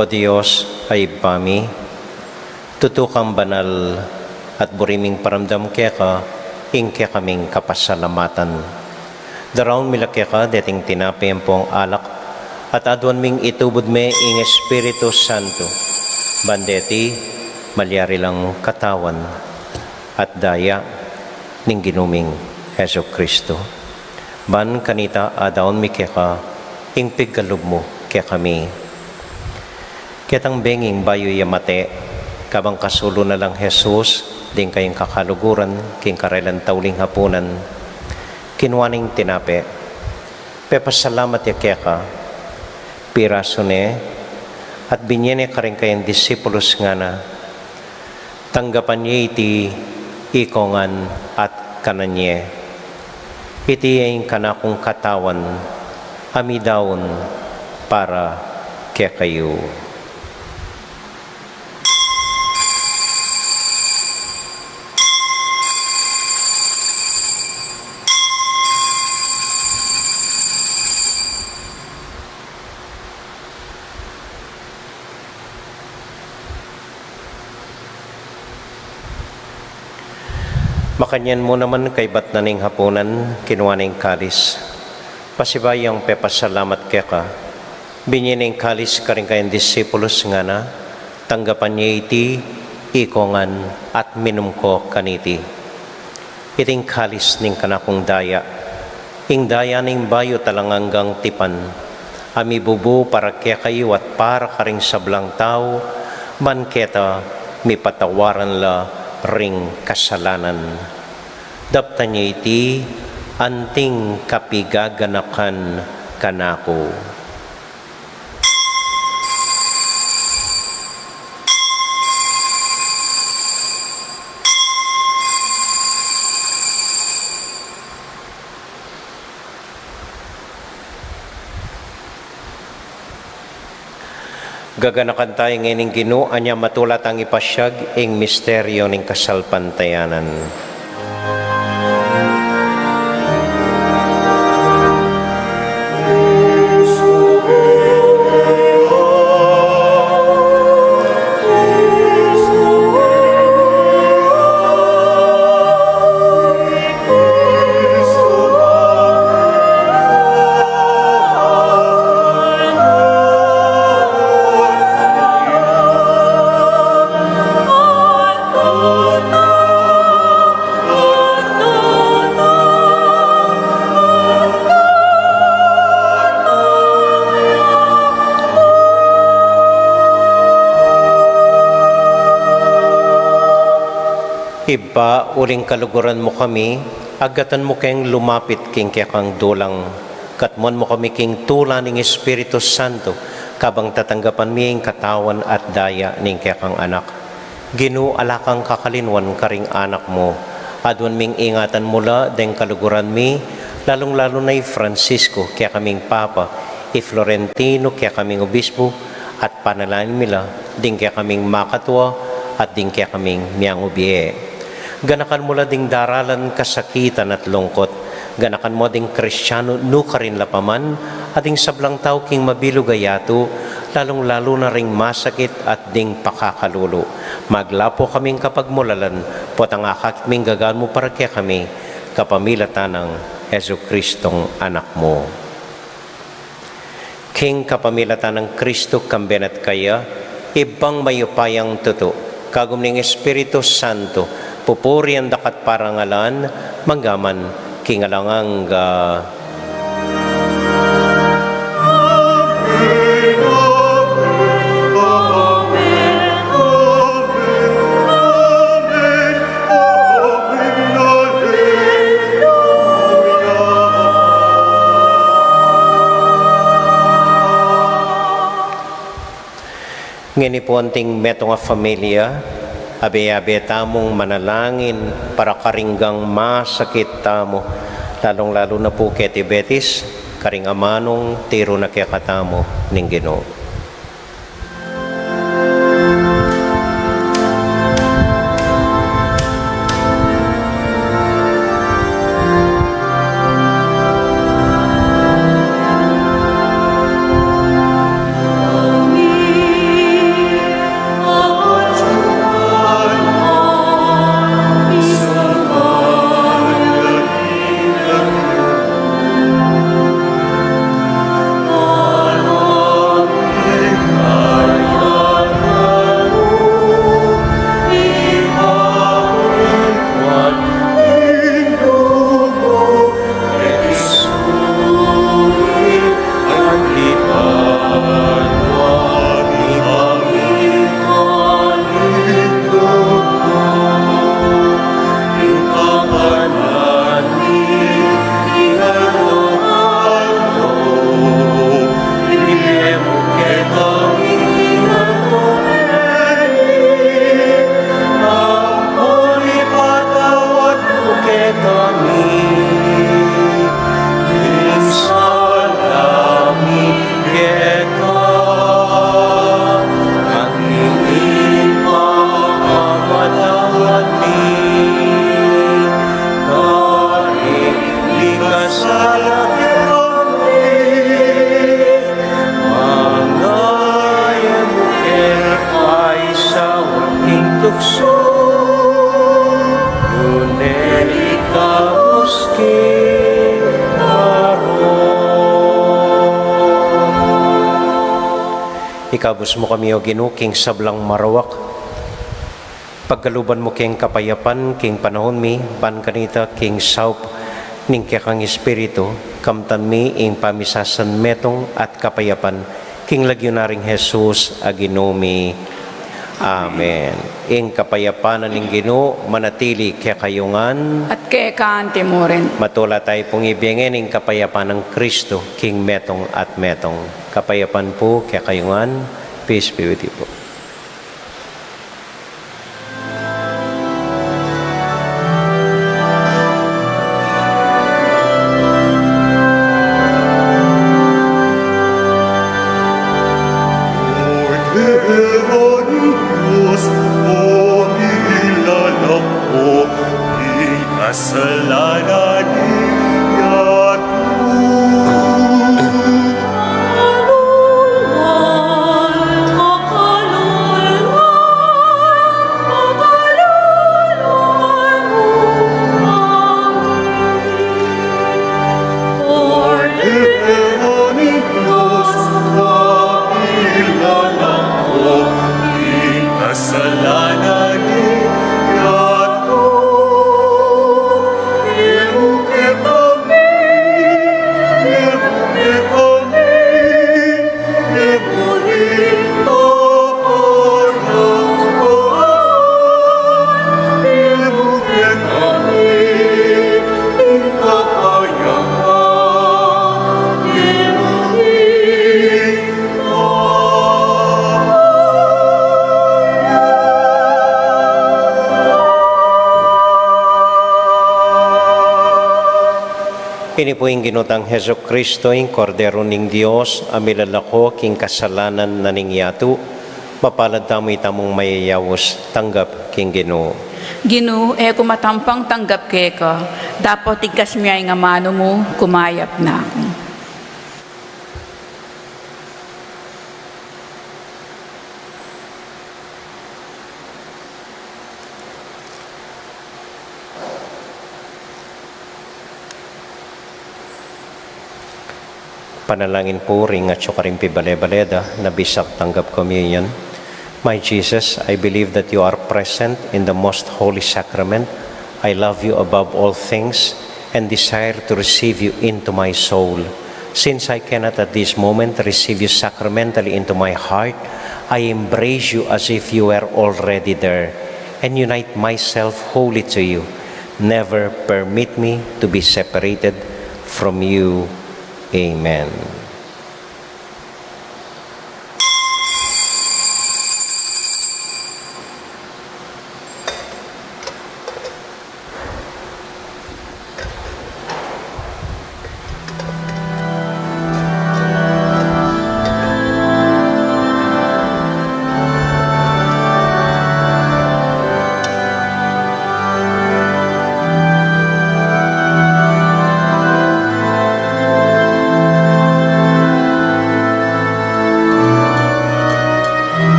O Dios a Ibpa mi, tutu kang banal, at buri ming paramdam keka ing kekaming kapasalamatan. Daraun mi la keka deting tinape ampong alak, at aduan ming itubud me ing Espiritu Santo, ban deti malyari lang katawan at daya ning Ginu ming Jesucristo. Ban kanita adaun mi keka ing pigkalub mu kekami. Ketang benging bayu ya mate, kabang kasulu na lang Jesus ding kayang kakaluguran king karelang tauling hapunan, kinua neng tinape, pepasalamat ya keka, pirasu ne, at binye ne karing kayang disipulus, ngana: Tanggapan ye iti ikongan at kanan ye. Iti ing kanakung katawan a midaun para kekayu. Makanyan mu naman kaybat na ning hapunan, kinua ne ing kalis. Pasibayu yang pepasalamat keka, binye ne ing kalis karing kayang disipulus, ngana: Tanggapan ye iti, ikongan, at minum ko kaniti. Iti ing kalis ning kanakung daya, ing daya ning bayu at alang anggang tipan, a mibubu para kekayu at para karing sablang tau, ban keta mipatawaran la ring kasalanan. Daptan ye iti anting kapigaganakan kanaku. Gaganakan taya ngeni ing Ginu, anya matula tang ipasiag ing misteryu ning kasalpantayanan. Ibpa, uling kaluguran mu kami, agatan mu keng lumapit king kekang dulang, katmuan mu kami king tula ning Espiritu Santo, kabang tatanggapan mi ing katawan at daya ning kekang Anak. Ginu, ala kang kakalinwan karing anak mu. Aduan ming ingatan mu la deng kaluguran mi, lalung-lalu na i Francisco, kekaming Papa, i Florentino, kekaming Obispo, at panalangin mi la ding kekaming makatua at ding kekaming miangubie. Ganakan mu la ding daralan kasakitan at lungkut. Ganakan mu ding Kristiano nukarin la pa man, at ding sablang tau king mabilug a yatu, lalung-lalu na ring masakit at ding pakakalulu. Maglapu kaming kapagmulalan, potang akakit ming gagan mu para kekami, kapamilatan nang Jesucristong Anak mu. King kapamilatan nang Kristo, kambe na at kaya, Ibpang mayupayang tutu, kagum ning Espiritu Santo, pupurian da ka at parangalan, mangga man king alang angga. Ngeni pu anting metung a familia, abe-abe tamung manalangin para karing masakit tamu, lalung-lalu na pu keti Betis, karing amanung tiru na kekatamu ning Ginu. Kabus mu kami, O Ginu, king sablang marawak. Pagkaluban mu king kapayapan king panahun mi, ban kanita king saup ning kekang Espiritu, kamtan mi ing pamisasan metung at kapayapan, king lagyu na ring Jesus a Ginu mi. Amen. Ing kapayapan na ning Ginu manatili kekayu ngan. At keka anti mu rin. Matula tayu pung ibie ngeni ing kapayapan nang Kristu king metung at metung. Kapayapan pu kekayu ngan. Peace be with you po. Kasalanan ni yatu. Kasalanan ni yatu. Ini pu ing Ginu tang Jesucristo, ing Kordero ning Dios, a milalako king kasalanan na ning yatu. Mapalad tamu itamung mayayaus tanggap king Ginu. Ginu, e ku matampang tanggap keka, dapot igkas mu ya ing amanu mu, kumayap na ku. Panalangin pu ring atyu karing pibale-bale da, na bisang tanggap communion. My Jesus, I believe that you are present in the most holy sacrament. I love you above all things and desire to receive you into my soul. Since I cannot at this moment receive you sacramentally into my heart, I embrace you as if you were already there and unite myself wholly to you. Never permit me to be separated from you. Amen.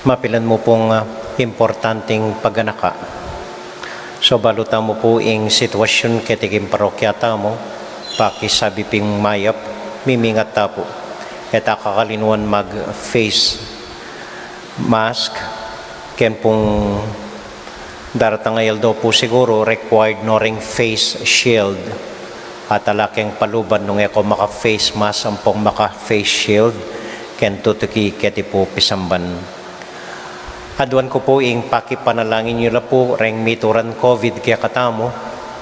Mapilan mu pung, ah, importanteng paganaka. So, balu tamu pu ing sitwasyun keti king parokya tamu, pakisabi pin mayap, mimingat ta pu. E ta kakalinuan mag-face mask, ken pung daratang a aldo pu siguru, required no ring face shield. At ala keng paluban nung e ko maka-face mask ampong maka-face shield, ken tutuki keti pu pisamban. Aduan ku pu ing pakipanalangin yu la pu reng mituran COVID kekatamu,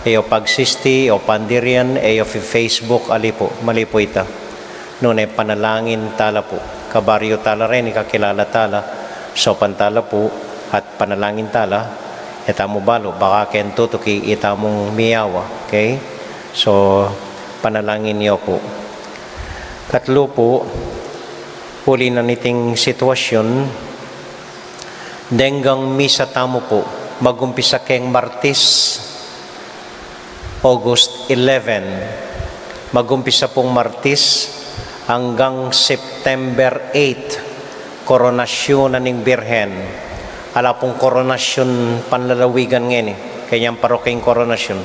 e yo pagsisti, e yo pandirian, e yo fi-Facebook, ali pu, mali pu ita. Nune panalangin tala pu, kabaryu tala reni, kakilala tala, saupan tala pu, at panalangin tala, e tamu balu, baka keng tutuki itamung miyawa, okay? So, panalangin yu pu. Katlu pu, uli na niting sitwasyun, deng gang misa tamu pu, magumpisa keng Martis, August eleven. Magumpisa pung Martis anggang September eight, Koronasyun na ning Birhen. Ala pung koronasyun panlalawigan ngeni, kanyang parokya ing koronasyun.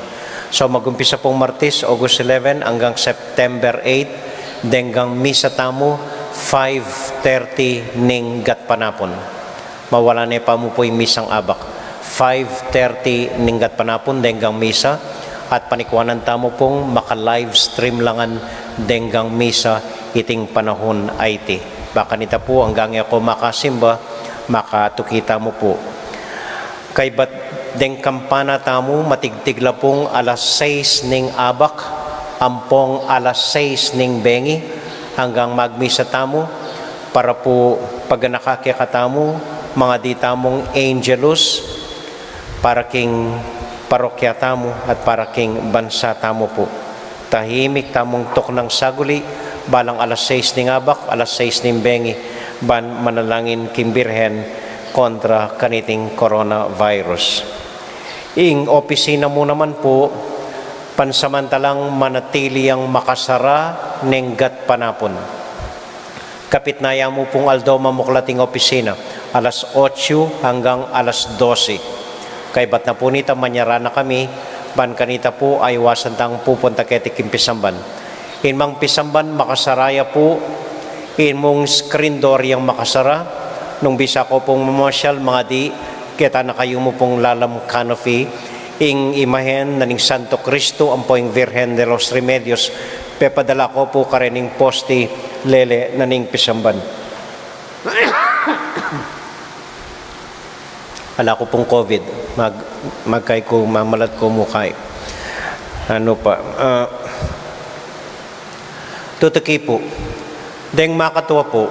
So, magumpisa pung Martis, August eleven, anggang September eight, deng gang misa tamu, five thirty ning gatpanapun. Mawala ne pa mu pu ing misang abak. Five thirty ning gatpanapun deng gang misa, at panikuanan tamu pung maka-live stream la ngan deng gang misa iting panahun a iti. Bakanita pu, anggang e ko makasimba, makatuki tamu pu. Kaybat deng kampana tamu, matigtig la pung alas sais ning abak ampong alas sais ning bengi, anggang magmisa tamu, para pu paganaka kekatamu, mangadi tamung Angelus, para king parokya tamu at para king bansa tamu pu. Tahimik tamung tuknang saguli, balang alas sais ning abak, alas sais ning bengi, ban manalangin king Birhen kontra kaniting coronavirus. Ing opisina mu naman pu, pansamantalang manatili yang makasara neng gatpanapun. Kapitna ya mu pung aldo mamuklat ing opisina, alas otsu anggang alas dose. Kaybat na pu nita, manyara na kami, ban kanita pu, aiwasan tang pupunta keti king pisamban. In mang pisamban, makasara ya pu, in mung screen door yang makasara, nung bisa ko pung mamasyal, mangadi, keta na kayu mu pung lalam canopy, ing imahen na ning Santo Cristo ampo ing Virgen de los Remedios, pepadala ko pu karening poste lele na ning pisamban. Ala ku pung COVID, mag-, magkai ku, mamalat ku mu kai. Anu pa, ah, tutuki pu. Deng makatua pu.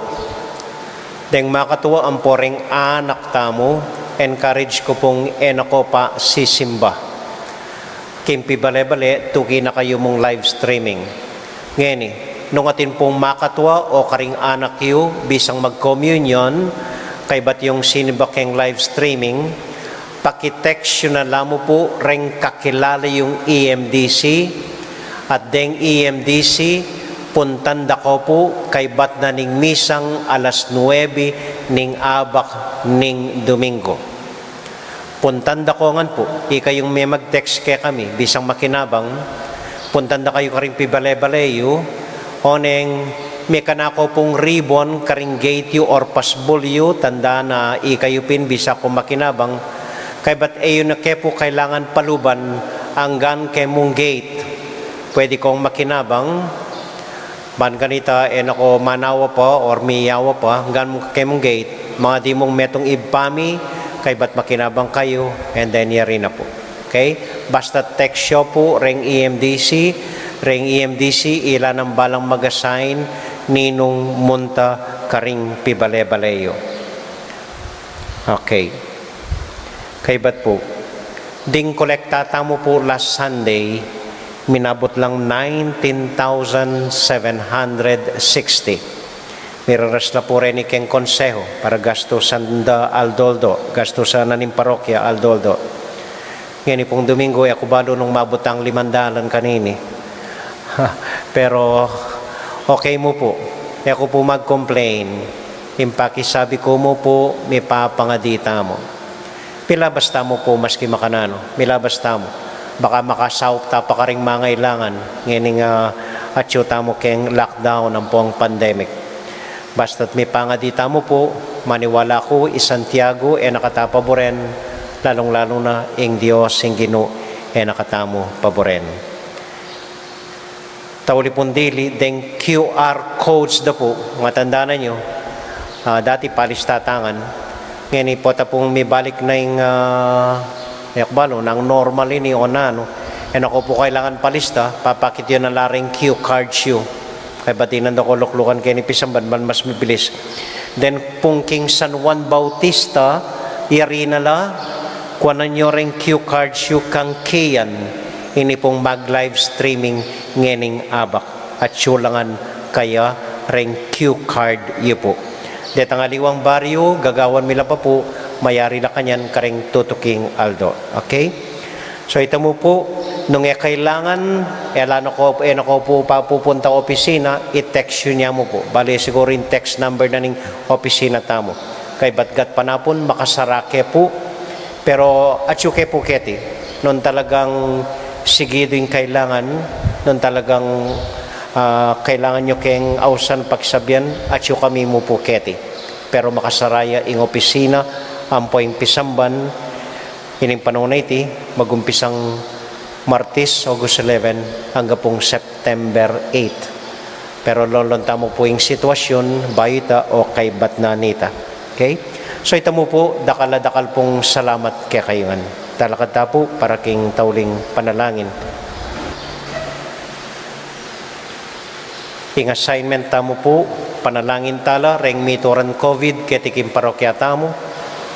Deng makatua ampo reng anak tamu, encourage ku pung e na ko pa sisimba. King pibale-bale, tuki na kayu mung live streaming. Ngeni, nung atin pung makatua o karing anak yu, bisang mag-communion, kaybat yung sinimba keng live streaming, paki-text yu na la mu pu reng kakilala yung E M D C, at deng E M D C, puntan da ko pu kaybat na ning misang alas nuebe ning abak ning Domingo. Puntan da ko ngan pu, ikayung me mag-text kekami, bisang makinabang, puntan da kayu karing pibale-bale yu, oneng mekanako pung ribbon karing gate yu or pasbul yu, tanda na ikayu pin bisa ku makinabang, kaybat e yu na ke pu kailangan paluban anggang kemung gate. Pwede kong makinabang, ban kanita, e na ko manawa pa or miyawa pa, anggang kemung gate, mangadi mung metung ibpa mi, kaybat makinabang kayu, and then yari na pu. Okay? Basta text yu pu reng E M D C, reng E M D C, ila nang balang mag-assign ninung munta karing pibale-bale yu. Okay. Kaybat pu, ding kolekta tamu pu last Sunday, minabut lang nineteen thousand seven hundred sixty. Miraras la pu reni keng konseho para gastusan da aldo-aldo, gastusan na ning parokya aldo-aldo. Ngeni pung Domingo, e ku balu nung mabut ang limang dalan kanini. Pero, okay mu pu. E ku pu mag-complain. Ing pakisabi ku mu pu, mipapangadi tamu. Milabas tamu pu, maski makananu. Milabas tamu. Baka makasaup ta pa karing mangailangan. Ngening, ah, atyu tamu keng lockdown ampong pandemic. Basta't mipangadi tamu pu, maniwala ku, i Santiago, e na kata paburen, lalung-lalu na ing Dios, ing Ginu, e na katamu paburen. Tauli pung dili, deng Q R codes da pu, matandanan yu, ah, dati palista ta ngan, ngeni pota pung mibalik na ing, ah, e ku balu, nang normal ini o nanu, e na ko pu kailangan palista, papakit yu na la reng Q cards yu. Kaybat dinan da ko luklukan keni pisamban ban mas mibilis. Then, pung king San Juan Bautista, yari na la, kuanan yu reng Q cards yu kang kiyan, ini pung mag-live streaming ngening abak. Atyu la ngan kaya reng Q card yu pu. Detang aliwang baryu, gagawan mi la pa pu, mayari la kanyan kareng tutuking aldo. Okay? So, ita mu pu, nung e kailangan, e la na ko, e na ko pu papupunta opisina, i-text yu ne mu pu. Bale, siguru ing text number na ning opisina tamu. Kaybat gatpanapun, makasara ke pu. Pero atyu ke pu keti. Nung talagang sigidu ing kailangan, nung talagang, ah, kailangan yu keng ausan pakisabian, atyu kami mu pu keti. Pero makasara ya ing opisina, ampo ing pisamban, ining panaun a iti, magumpisang Martis, August eleven, angga pung September eight. Pero lonlon tamu pu ing sitwasyun, bayu ita o kaybat na nita. Okay? So, ita mu pu, dakal a dakal pung salamat kekayu ngan. Talakad ta pu para king tauling panalangin. Ing assignment tamu pu, panalangin tala reng mituran COVID keti king parokya tamu,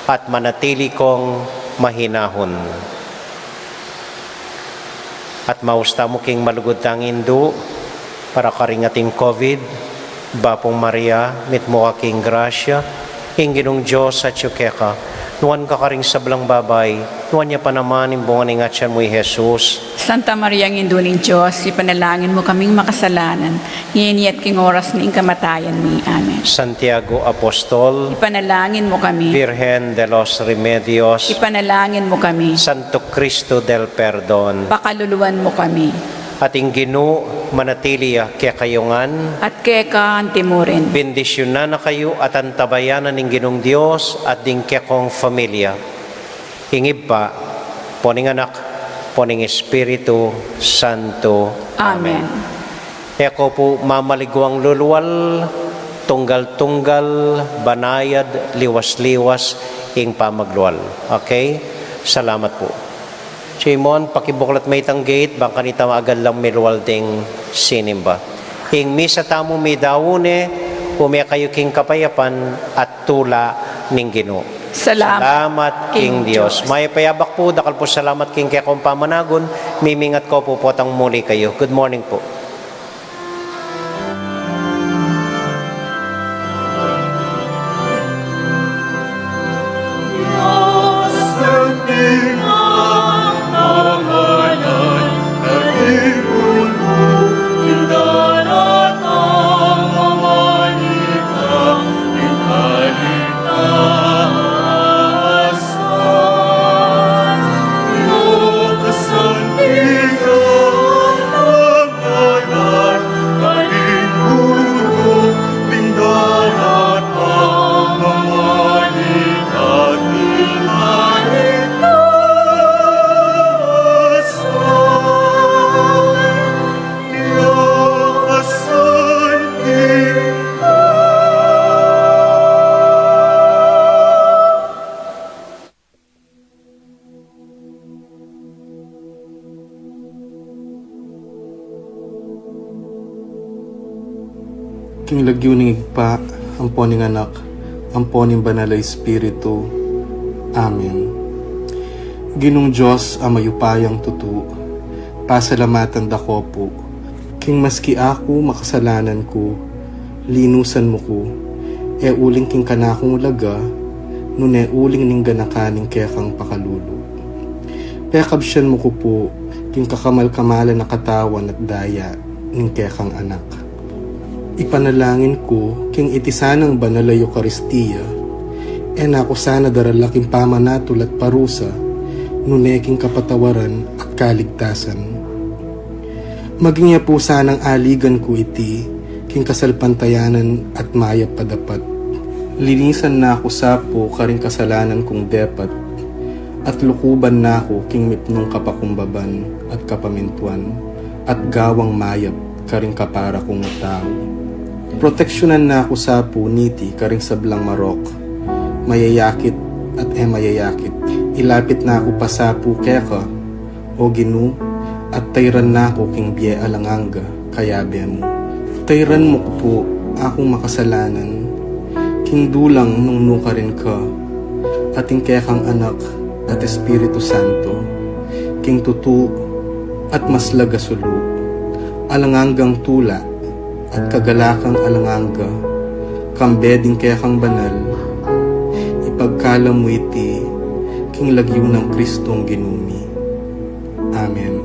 at manatili kong mahinahun. At maus tamu king malugud tang Indu, para karing ating COVID, Bapu Maria, mitmu ka king grasya, ing Ginung Dios atyu keka, nuan ka karing sablang babai, nuan ya pa naman ing bunga ning atyan mu, i Jesus. Santa Maria, Indu ning Dios, ipanalangin mu kaming makasalanan, ngeni at king oras ning kamatayan mi. Amen. Santiago Apostol, ipanalangin mu kami. Virgen de los Remedios, ipanalangin mu kami. Santo Cristo del Perdon, pakaluluan mu kami. At ing Ginu manatili ya kekayu ngan. At keka anti mu rin. Bendisyunan na kayu at antabayanan ning Ginung Dios at ding kekong familia. Ing Ibpa, ampo ning Anak, ampo ning Espiritu Santo. Amen. Amen. E ko pu mamaliguang lulual, tunggal-tunggal, banayad, liwas-liwas, ing pamaglual. Okay? Salamat pu. Simon, pakibuklat me itang gate, bang kanita agad lang milual ding sinimba. Ing misa tamu midaun ne, ume kayu king kapayapan at tula ning Ginu. Salamat king Dios. Mayap a abak pu, dakal pu salamat king kekong pamanagun, mimingat ko pu potang muli kayu. Good morning pu. King lagyu ning Ibpa, ampo ning Anak, ampo ning Banal a Espiritu. Amen. Ginung Dios a mayupayang tutu, pasalamatan da ka pu. King maski aku makasalanan ku, linusan mu ku, e uling king kanakung laga, nune uling ning ganakan ning kekang pakalulu. Pekabsian mu ku pu king kakamal-kamalan a katawan at daya ning kekang Anak. Ipanalangin ku king iti sanang banal a Eukaristia, e na ku sana darala king pamanatul at parusa, nune king kapatawaran at kaligtasan. Maging ya pu sanang aligan ku iti king kasalpantayanan at mayap a dapat. Linisan na ku sa pu karing kasalanan kung depat, at lukuban na ku king mipnung kapakumbaban at kapamintuan, at gawang mayap karing kapara kung tau. Proteksyunan na ku sa pu niti karing sablang marok, mayayakit at e mayayakit. Ilapit na ku pa sa pu keka, O Ginu, at tayran na ku king bie alang angga, kayabe mu. Tayran mu ku pu akung makasalanan, king dulang nung nukarin ka, at ing kekang Anak at Espiritu Santo, king tutu at maslag a sulu, alang anggang tula at kagalakang alang angga, kambe ding kekang banal, ipagkalam mu iti king lagyu nang Kristong Ginu mi. Amen.